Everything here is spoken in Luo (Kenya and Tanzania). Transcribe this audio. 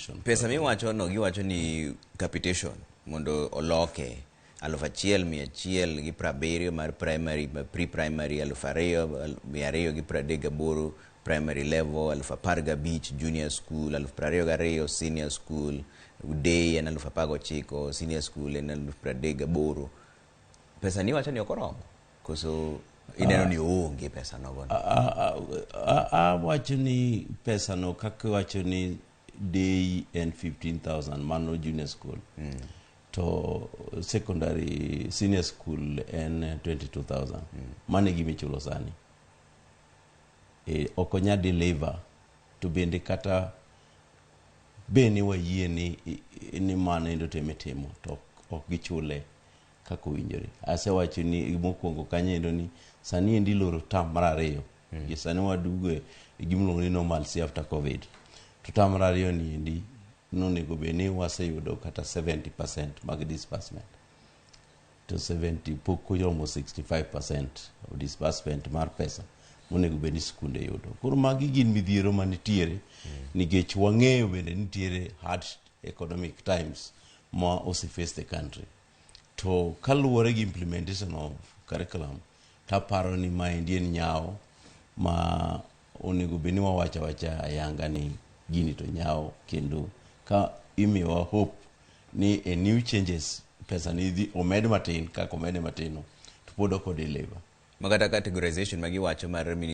decision. Pesa miwacho no, giwacho ni capitation mondo oloke 1170 mar primary, pre-primary, 2238 primary level, 15,000 junior school, 22,000 senior school, day en 19,000, senior school en 38,000. Pesa ni iwacho ni ok oromo koso ineno ni oonge pesa nogo no? Awacho ni pesa no, kaka iwacho ni day en 15,000, mano junior school, to secondary, senior school en 22,000. Mano e gima ichulo sani. Ok onya deliver. To bende kata be ni wayie ni mano endo temo to ok gichule kaka owinjore. Asewacho ni mokwongo kanyo endo ni sani endi iloro term mar ariyo. Gi sani wadugo e gimiluongo ni normalcy after COVID, to term mar ariyo ni endi nonego bed ni waseyudo kata 70% mag disbursement, to 70 pok oromo 65% of disbursement mar pesa monego bed ni skunde yudo. Koro magi gin midhiero manitiere, nikech wang'eyo bende nitiere hard economic times ma oseface the country. To kaluwore gi implementation of curriculum, taparo ni maendi en nyawo ma onego bed ni wawacho awacha ayanga ni gini to nyawo, kendo ka imiyowa hope ni a new changes, pesa ni dhi omed matin kaka omede matin no, to pod ok odeliver. Makata categorization ma giwacho mar